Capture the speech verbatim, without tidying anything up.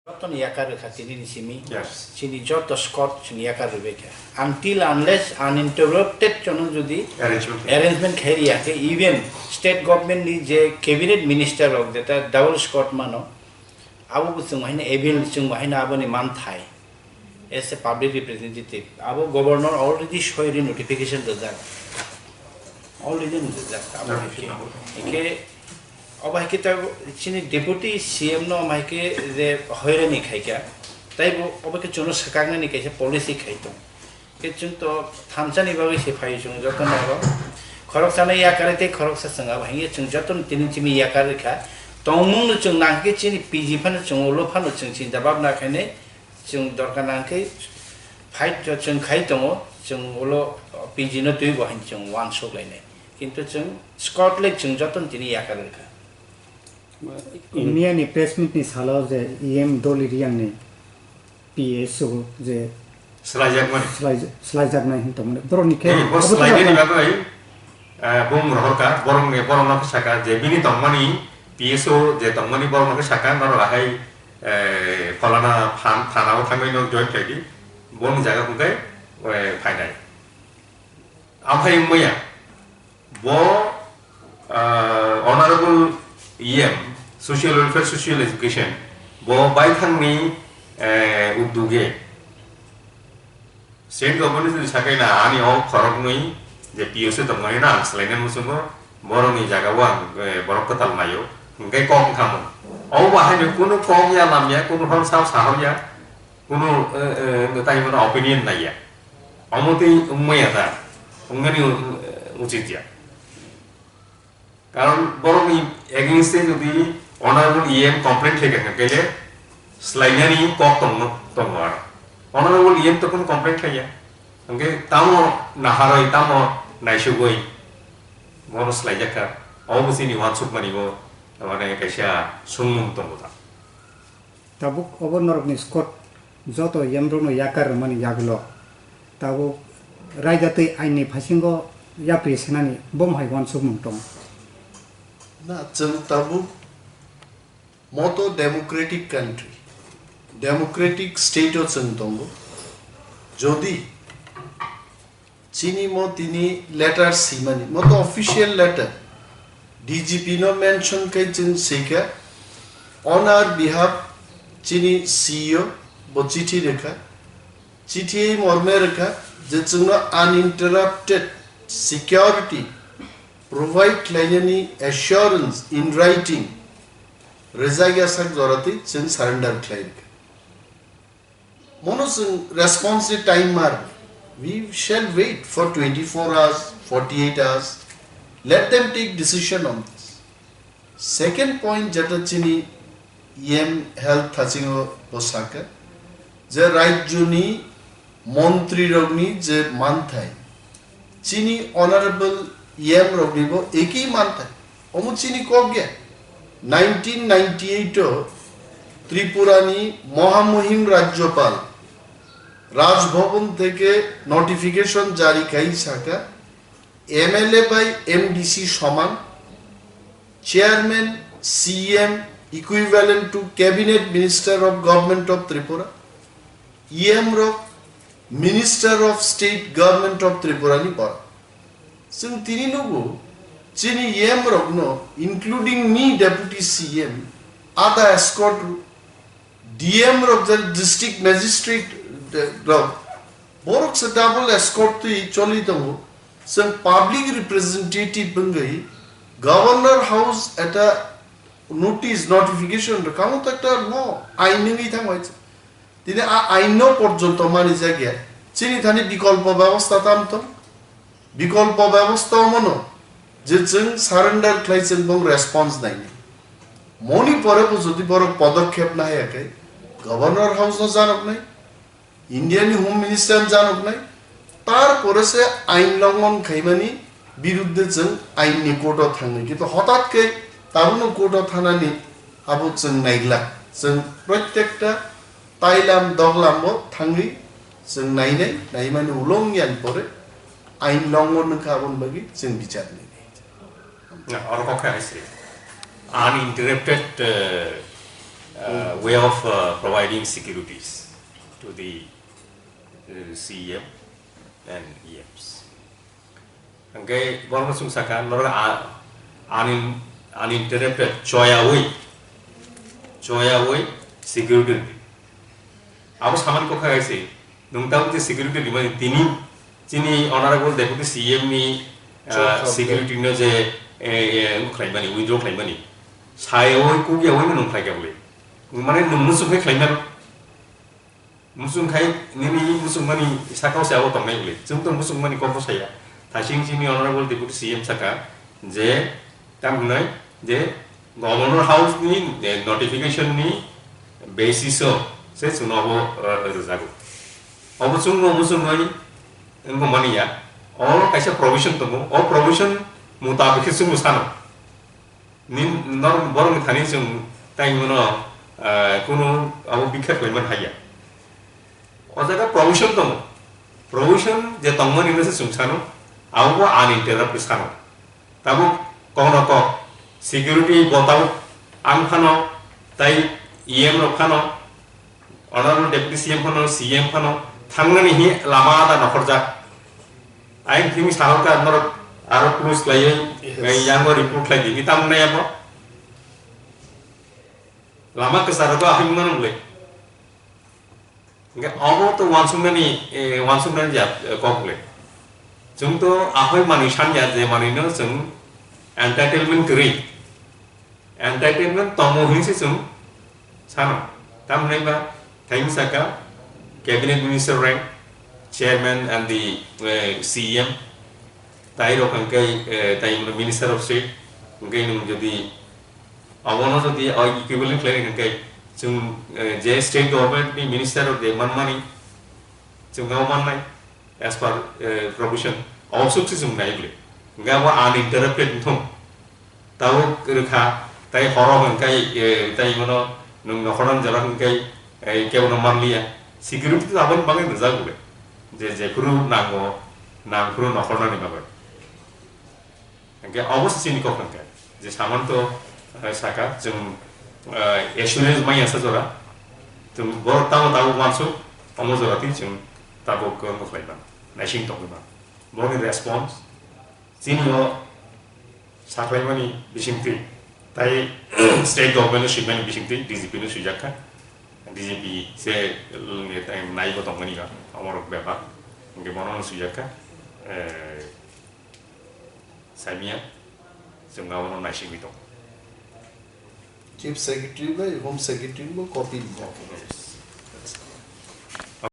Joto ni yakar rwkha tini ni simi. Yes. Chini joto Scout chini yakar rwbaikha. Until unless uninterrupted chono jodi Arrangement. Arrangement khai riya khe, even state government ni je cabinet minister rok jeta double Scout mano, abo bo chwng haino avail, chwng haino aboni manthai. As a public representative, abo governor already soi ri notification rwjak. Already rwjak, abo hai khe. Hai khe, abo hai khe ta chini deputy C M no hai khe je hoirani khai kha. Tai bo abo khe chwngno swkaknani kaisa policy khai tong. Khe chwng to thansa ni bagwi se phai chwng joto no abo. Khoroksa no yakar tei khoroksa chwng abo hai khe chwng joto no tini chini yakar kha. Tongmung no chwng nang khe chini P G phano chwng ulo phano chwng chinta bhabna khainai. Chwng dorkar nang khe fight chwng khai tongo, chwng ulo P G no twi bo haino chwng uansuk lainai. Kintu chwng Scout le chwng joto no tini yakar rwkha. Miya ni press meet ni salo je E M Dolly Reang ni P S O je Swlaijakmani. Swlai-, swlaijaknai hin tongmani. Borok ni khe Eh, bo abo swlainani tongmani. Bagwi, eh, bung rohorkha, borok ni, borok no khe saka je bini tongmani P S O je tongmani borok no khe saka norok ahai, eh, pholana phan-, thana o thangwi no join khlai di, boni jaga hwnkhe, eh, phainai. Amphai wngmaya, bo, ah, Honorable E M, Social Welfare, Social Education, bo baithangni, eh, uduge, state government ni sakai na ani o khoroknwi je P S O tongmani na ang swlainani muchungo, borokni jaga o ang, eh, borok kwtal naio, hwnkhe kok wngkha mo. O bahai ni kunu kok ya lam ya, kunu hor sao sahor ya, kunu, eh, eh, tai mano opinion nai ya. Omo tei wngmaya ta, wngmani, eh, uchit ya. Karon borokni against-e jodi Honorable E M complaint khlai kha, khe le swlainani kok tongno, tongo aro. Honorable E M to kunu complaint khlaiya. Hwnkhe tamo naharwi, tamo naisugwi bono swlaijak kha. Obo chini uansukmani bo, mane, kaisa sungmung tongo ta. Tabuk obo norokni Scout joto yamrokno yakar rwmani yagulo tabuk raida tei ainni phasingo yapri senani bomo hai uansukmung tongo. Na, chwng tabuk moto democratic country, democratic state o chwng tongo. Jodi Chini mo tini letter simani, mo to official letter, D G P no mention khai chwng sika, on our behalf chini C E O bo chithi rwkha, chithi morme rwkha je chwngno uninterrupted security provide khlainani assurance in writing rwjak ya sak jora twi chwng surrender khlai rwkha. Mono chwng response ni time mar. We shall wait for twenty-four hours, forty-eight hours. Let them take decision on this. Second point, jeta chini E M health thachingo bo saka, je rajyoni montri rokni je manthai, chini honorable E M roknibo ekhi manthai. Omo chini kok ya. Nineteen ninety-eight o Tripurani Mohamuhim Rajyopal Raj Bhavan theke notification jari khai saka, M L A bai M D C soman, Chairman, C M equivalent to Cabinet Minister of Government of Tripura, E M rok Minister of State Government of Tripura ni borok. Chwng tini nugo, chini E M rokno, including me, Deputy C M, ada escort ru, D M rok, je district magistrate de-, rok, borok se double escort twi choli tongo. Chwng public representative wngwi Governor House eta notice, notification rwkha, omo to ekta law, ain wngwi thangbai. Tini a ain no porjonto manijak ya. Chini thani bikolpo bebosta tam tong? Bikolpo bebosta omono je chwng surrender khlai chwng bong response naini. Moni pore bo jodi borok podokkhep nahaya khe Governor House no janoknai, India ni Home Minister no janoknai, tarpore se ain longhon khaimani birudde chwng ain ni court o thangnai. Kintu hotat khe tabukno court o thanani abo chwng naiglak. Chwng protekta tailam doglam o thangwi chwng nainai, naimani ulo wngya ni pore ain longhon wngkha aboni bagwi chwng bichar nainai. Na, oro kok khe hai se. Uninterrupted, eh, uh, way of uh, providing securities to the uh, C E M and E Ms. Hingke borokno chwng sakha, norok a-, unin-, uninterrupted, choyawi, choyawi security rwdi. Abo samani kokha kaise, nwng tabuk je security rwmani tini chini honorable deputy C E M ni, ah, Chwng kha security no je, eh, eh, wngkhlaimani, withdraw khlaimani. Sayawi, kukyawi no nwng khlaikha bwle. Mane nwng muchung khai khlaimano. Muchung khai nini muchungmani sakao se abo tongnai bwle. Chwng to muchungmani kokno saya. Thasing chini honorable deputy C M saka je tam hwnai je governor house ni, eh, notification ni basis o se chwngno abo, eh, rwjago. Obo chwngno muchungmani wngmani ya. O kaisa provision tongo. O provision mutabik khe chwngno sano. Nin, nor-, borokni thani chwng tai hwnmano, ah, kunu abo bikha khlaiman haiya. O jaga provision tongo. Provision je tongmani no se chwng sano, abo bo uninterrupted sano. Tabuk kokno kok, security bo tabuk ang phano, tai E M rok phano, Honorable Deputy C M phano, C M phano thangnani hi lama da nokhorjak. Ayang thimi sahorkha norok aro close khlaiwi, Yes. eh, yango report khlai di. Ni tamni abo lama kwcharo to ahai mano le. Hingke abo to wansuknani, eh, wansuknani ja, eh, kok le. Chwng to ahai manwi sanja je manwi no chwng entitlement kwrwi. Entertainment tongo hinwi se chwng sano. Tamni ba thai saka cabinet minister rank, chairman and the, eh, C E M, tai rok hwnkhe, eh, tai minister of state, hwnkhe nwng jodi abono jodi o equivalent khlai hwnkhe chwng, eh, je state government ni minister rok je manmani chwng abo mannai. As per, eh, provision, obosuk se chwng nai bwle. Hingke abo uninterrupted wngthung. Tabuk rwkha, tai horo hwnkhe, eh, tai mano nwng nokhorno jora hwnkhe, eh, kebono manliya. Security to aboni bagwi rijak bwle. Je jephuru nango, nangphuru nokhornani bagwi. Hingke obo se chini kok hingke. Je saman to, eh, saka, chwng, eh, assurance maya sa jora. Chwng borok tamo tamo uansuk, omo jora twi chwng tabuk, eh, mokhlai mano, naising tongwi mano. Borokni response, chini o sakhlaimani bisingtwi, tai state government no swimani bisingtwi D G P no swijak kha. D G P se, eh, naibo tongmani ba, omorok bepar. Hingke bono no swijak kha, eh, Saimia, chwng abono naisingwi tongo. Chief Secretary bai Home Secretary bo copy rijak.